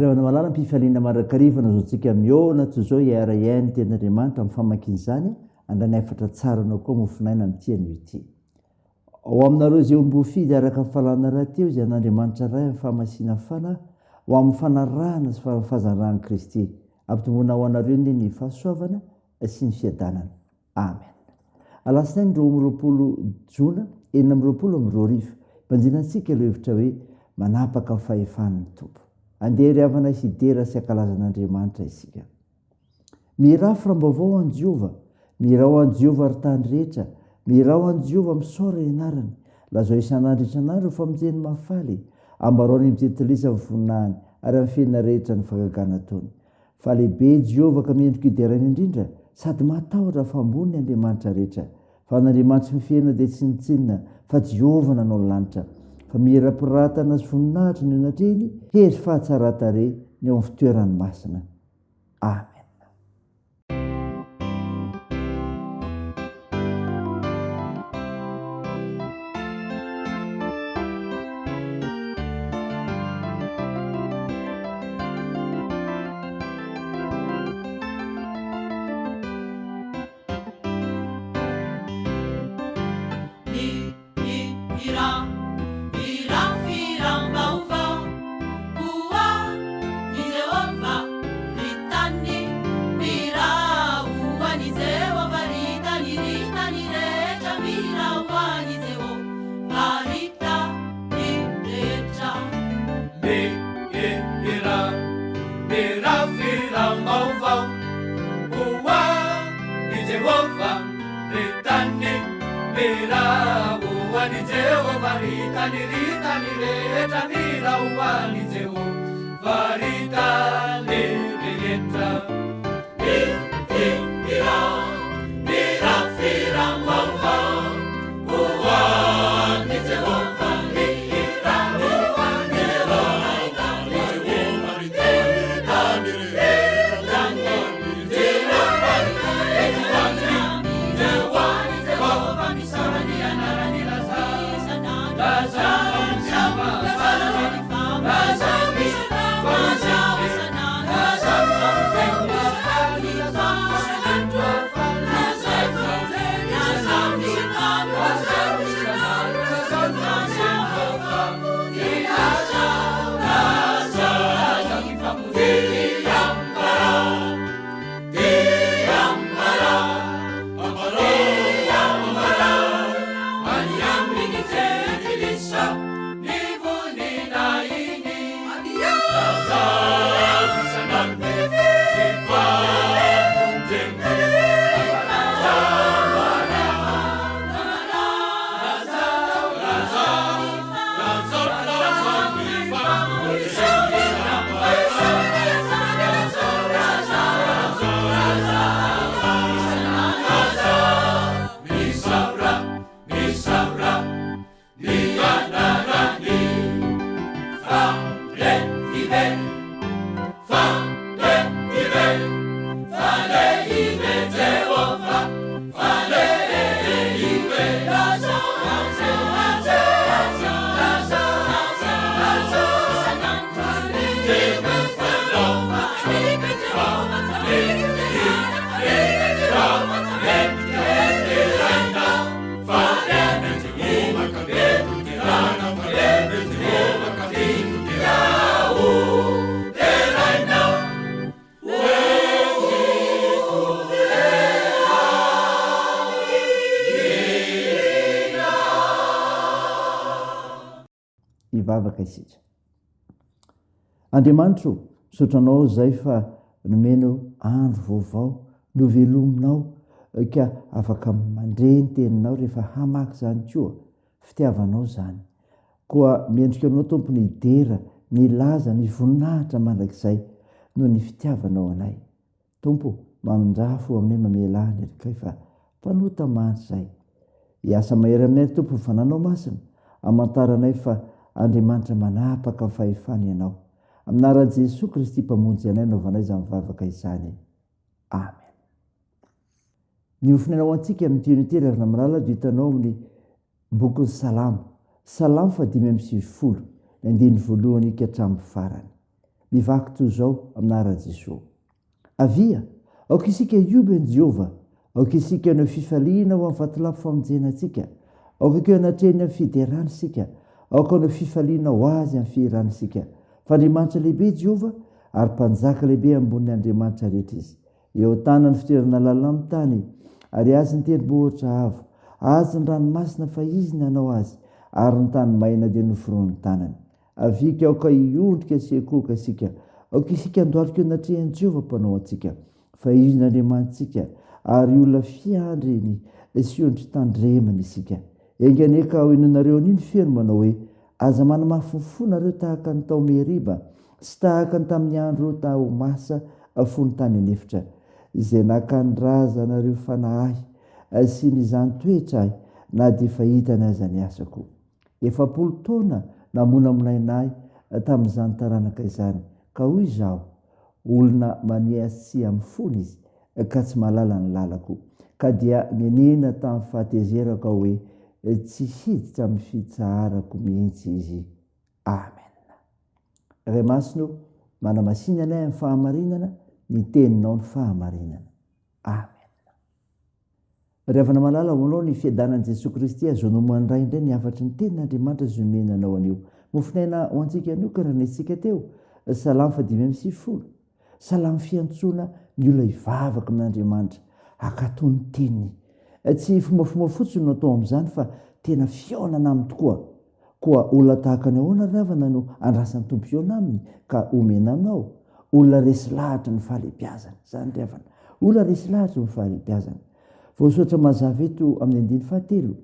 Ry havana malala, am-pifaliana mandrakariva no azontsika mihaona toy izao hiara-hiaino ny Tenin'Andriamanitra amin'ny famakiana izany, handray ny hafatra tsara anao koa mofonaina amin'ity anio ity. Ao aminareo izay olom-boafidy araka ny fahalalana rahateo izay an'Andriamanitra Ray amin'ny fahamasinan'ny Fanahy, ho amin'ny fanarahana sy fahazarahan'i Kristy. Ampitomboina ho anareo anie ny fahasoavana sy ny fiadanana. Amen. Alatsinainy 22 Jona 2026, Banjinantsika ilay hevitra hoe Manapaka ny fahefan'ny Tompo. Andeha ry havana hidera sy hankalaza an'Andriamanitra isika. Mihirà firam-baovao ho an'i Jehovah, mihirà ho an'i Jehovah ry tany rehetra, mihirà ho an'i Jehovah, misaora ny anarany. Lazao isan'andro isan'andro ny famonjeny mahafaly, ambarao any amin'ny jentilisa ny voninahiny, ary amin'ny fiainana rehetra ny fahagagana ataony. Fa lehibe i Jehovah ka mendrika hideraina indrindra, sady mahatahotra fa ambony ny andriamanitra rehetra. Fa ny Andriamanitry ny fiainana dia tsinontsinona, fa Jehovah nanao ny lanitra. Fa mihira-piratana sy voninahitra ny eo anatrehiny, hery fahatsaran-tarehy ny ao amin'ny fitoerany masina. Amen. Hivavaka isika. Andriamanitro, misaotra Anao izay fa nomenao andro vaovao, novelominao ka afaka mandre ny teninao rehefa hamaky izany koa. Fitiavanao izany. Koa mendrika Anao Tompo ny hidera, ny laza, ny voninahitra mandrakizay noho ny fitiavanao anay. Tompo, mamindrà fo aminay mamelà ny helikay fa mpanota mantsy izay. Hiasa mahery aminay ry Tompo ny Fananao Masina, hamantaranay fa Andriamanitra manapaka ny fahefana Ianao. Amin'ny anaran'i Jesoa Kristy Mpamonjy anay anaovanay izany vavaka izany. Amen. Ny hofonena ho antsika amin'ity anio ity ry havana malala dia hitanao amin'ny bokin'ny Salamo, Salamo faha 95, ny andininy voalohany ka hatramin'ny farany. Mivaky toy izao amin'ny anaran'i Jesoa. Avia, aoka isika hioby an'i Jehovah, aoka isika haneho fifaliana ho amin'ny vatolampy famonjena antsika, aoka hankeo anatrehany amin'ny fiderana isika, aoka haneho fifaliana ho Azy amin'ny fihirana isika. Fa Andriamanitra lehibe i Jehovah, ary Mpanjaka lehibe ambonin'ny andriamanitra rehetra Izy. Eo an-tanany fitoerana lalina amin'ny tany, ary Azy ny tendrombohitra avo, Azy ny ranomasina fa Izy nanao azy, ary ny tany maina dia noforonin'ny tanany. Avia aoka hiondrika sy hikohoka isika, aoka isika handohalika eo anatrehan'i Jehovah Mpanao antsika, fa Izy no Andriamanitsika, ary olona fiandriny sy ondry tandremany isika. Enga anie ka hohenoinareo anio ny feony manao hoe, Aza manamafy ny fonareo tahaka ny tao Meriba, sy tahaka ny tamin'ny andro tao Masa fony tany an'efitra, izay nakan'ny razanareo fanahy ahy sy nizahany toetra ahy, na dia efa hitany aza ny asako. 40 taona namonamonaina ahy tamin'izany taranaka izany, ka hoy izaho, Olona maniasia amin'ny fony izy, ka tsy mahalala ny lalako. Ka dia nenina tamin'ny fahatezerako aho hoe, Tsy hiditra amin'ny fitsaharako mihitsy izy. Amen. Ray Masina ô, manamasina anay amin'ny fahamarinana, ny teninao ny fahamarinana. Amen. Ry havana malala, ho anao ny fiadanan'i Jesoa Kristy, azonao mandray indray ny hafatry ny tenin'Andriamanitra izay omena anao anio. Mofon'aina ho antsika anio ka ranesintsika teo, Salamo faha 95. Salamo fiantsoana ny olona hivavaka amin'Andriamanitra, hankatò ny teniny. Tsy fombafomba fotsiny no atao amin'izany fa tena fihaonana aminy tokoa. Koa olona tahaka ny ahoana ry havana no andrasan'ny Tompo hihaona aminy ka omena anao? Olona resy lahatry ny fahalehibiazana. Izany ry havana. Olona resy lahatry ny fahalehibiazana. Voasoratra mazava eto amin'ny andininy fahatelo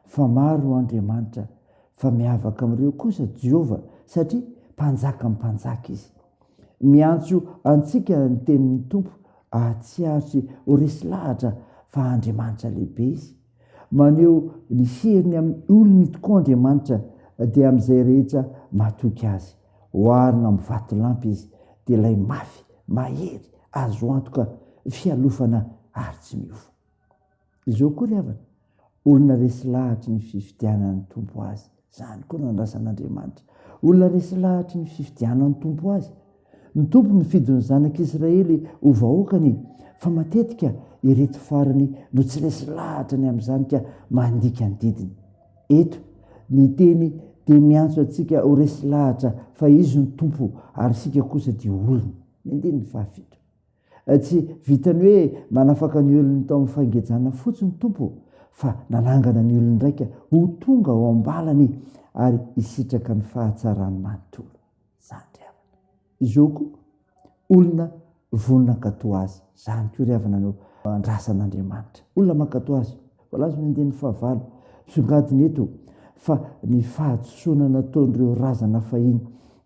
fa maro Andriamanitra fa miavaka amin'ireo kosa Jehovah satria mpanjakan'ny mpanjaka izy. Miantso antsika ny tenin'ny Tompo hahatsiaro sy ho resy lahatra fa Andriamanitra lehibe izy. Maneho ny heriny amin'ny olony tokoa Andriamanitra dia amin'izay rehetra matoky Azy. Oharina amin'ny vatolampy Izy, dia ilay mafy, mahery, azo antoka, fialofana ary tsy miova. Izao koa ry havana, olona resy lahatry ny fifidianan'ny Tompo azy. Izany koa no andrasan'Andriamanitra. Olona resy lahatry ny fifidianan'ny Tompo azy. Ny Tompo nifidy ny zanak'Israely ho vahoakany, fa matetika ireto farany no tsy resy lahatra ny amin'izany ka mandika ny didiny. Eto, ny teny dia miantso antsika ho resy lahatra fa Izy no Tompo ary isika kosa dia olony. Ny andininy fahafito. Tsy vitan'ny hoe manafaka ny olony tao amin'ny fangejana fotsiny ny Tompo fa nanangana ny olony indraika ho tonga ao am-balany ary hisitraka ny fahatsarany manontolo. Izany ry havana. Izao koa, olona vonona hankatò azy. Izany koa ry havana no andrasan'Andriamanitra. Olona mankatò azy. Voalaza ny andininy fahavalo. Misongadina eto fa ny fahadisoana nataon'ireo razana fahiny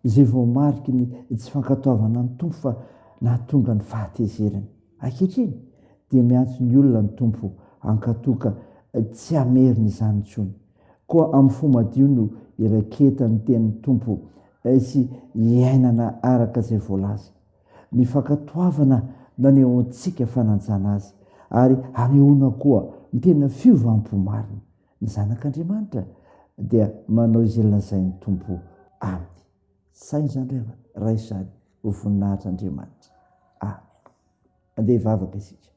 izay voamariky ny tsy fankatoavana ny Tompo fa nahatonga ny fahatezerany. Ankehitriny dia miantso ny olona ny Tompo hankatò ka tsy hamerina izany intsony. Koa amin'ny fo madio no iraiketan'ny tenin'ny Tompo sy iainana araka izay voalaza. Ny fankatoavana no anehoantsika fanajana Azy ary anehoana koa ny tena fiovam-po marina. Ny zanak'Andriamanitra dia manao izay lazain'ny Tompo aminy. Saino izany ry havana, raiso izany ho voninahitr'Andriamanitra. Amen. Andeha hivavaka isika.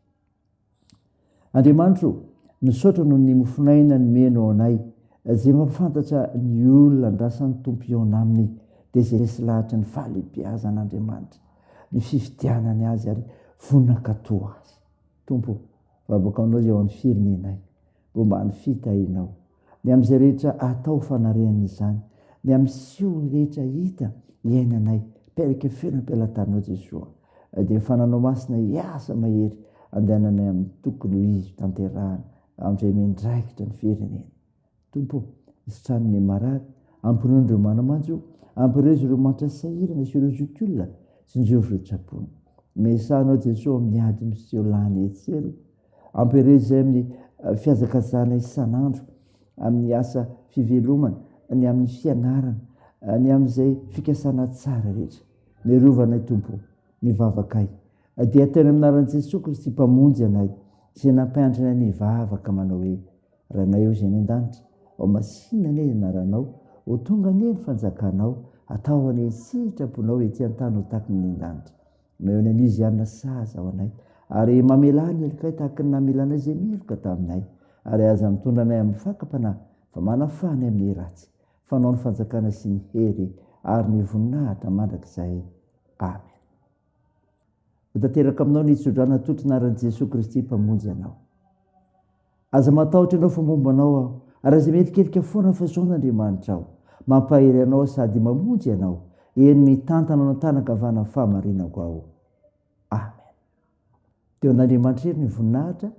Andriamanitro o, misaotra noho ny mofon'aina nomenao anay, izay mampifantatra ny olona andrasan'ny Tompo hihaona aminy, dia izay resy lahatry ny fahalehibeazan'Andriamanitra, ny fifidianany azy ary vonona hankatò azy. Tompo o, vavaka aminao izay ho an'ny firenenay. Momba ny fitahianao. Ny amin'izay rehetra atao fanarehana izany. Ny amin'ny seho rehetra hita iainanay. Perika feno am-pelatanao Jesoa. Dia fananao masina hiasa mahery andehananay amin'ny tokony ho izy tanterahana amin'izay miandraikitra ny firenena. Tompo ô, sitrano ny marary, ampinono ireo mana-manjo, ampirezo ireo mantra sahirana sy ireo zokiolona, tsinjovy ireo tsaboina. Miasaha Anao Jesoa amin'ny ady miseho lany etsy sy eroa. Ampirezo izay amin'ny fihazakazahana isan'andro, amin'ny asa fivelomana, ny amin'ny fianarana, ny amin'izay fikasana tsara rehetra. Miarova anay Tompo, ny vavakay dia ataonay amin'ny anaran'i Jesoa Kristy Mpamonjy anay, izay nampianatra anay nivavaka manao hoe, Rainay eo izay any an-danitra, ho masina anie ny anaranao, ho tonga anie ny fanjakanao, Atao anie ny sitraponao ety an-tany ho tahaky ny any an-danitra. Omeo ny anio izay hanina sahaza ho anay, ary mamelà ny helokay tahaky ny namelanay izay meloka taminay. Ary aza mitondra anay amin'ny fakam-panahy, fa manafaha anay amin'ny ratsy. Fa Anao ny fanjakana sy ny hery ary ny voninahitra mandrakizay. Amen. Ho tanteraka aminao ny tsodrano atolotry ny anaran'i Jesoa Kristy Mpamonjy anao. Aza matahotra ianao fa momba anao aho, ary aza mierikerika foana fa izao n'Andriamanitrao. Mampahery anao aho sady mamonjy anao, eny mitantana anao an-tanan-kavanan'ny fahamarinako aho. Amen. Teo an'Andriamanitra irery ny voninahitra,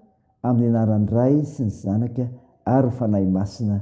amin'ny anaran'ny Ray sy ny Zanaka ary ny Fanahy Masina.